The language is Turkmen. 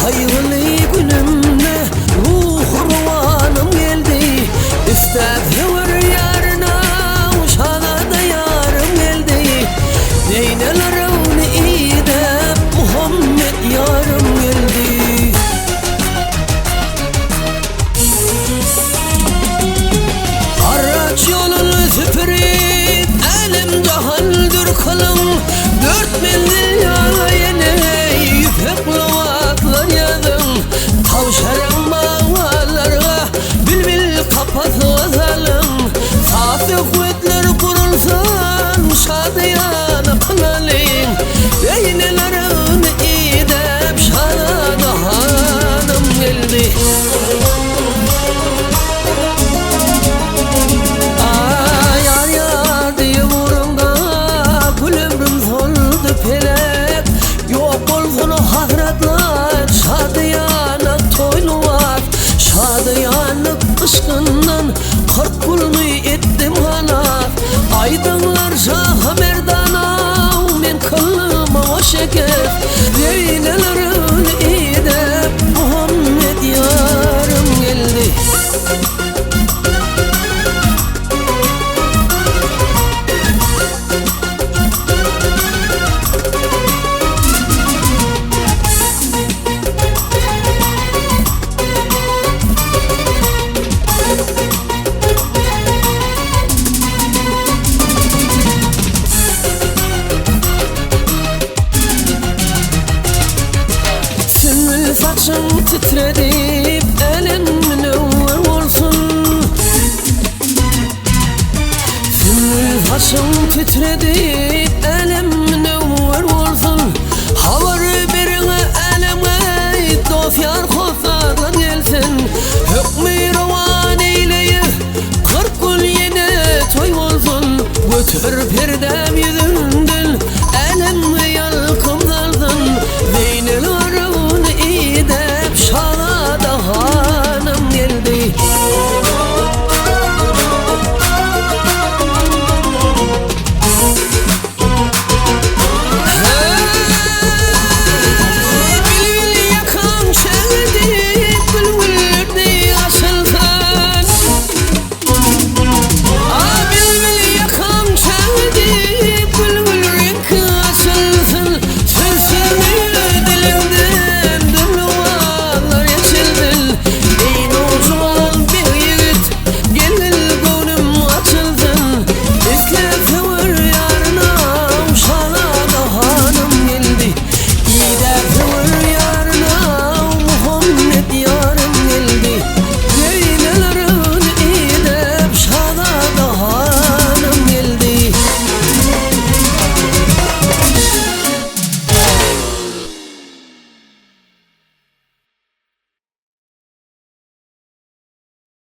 Gaýgyly günümde ruhy rowanym geldi. Istäp höwür ýaryna şazada ýarym geldi. Zeýnel-Arabny idäp Muhammet ýarym geldi. Haraç ýoluny süpürip, älem-jahan dür kylyň, Dört menzil ýaly ýene ýüpek lybaslar ýazyň, Tabşyryň bagbanlarga, bilbil kapasyga salyň, Saz-söhbetler gurulsyn, şadyýana kylalyň, Zeýnel-Arabny idäp, şazada hanym geldi. Aý, ýar-ýar diýip ugrunda Gül ömrüm soldy pelek. Ýok bolsun hasratlar, Şadyýana toý-lybas. Şadyýanlyk yşkyndan 40 gulmy etdim halas. Aýdyňlar şaha merdana, Men kyldym oňa şekes. Zeýneler idäp, Muhammet ýarym geldi. Sümbül saçyň titredip, älem münewwer bolsun. Sümbül saçyň titredip, älem.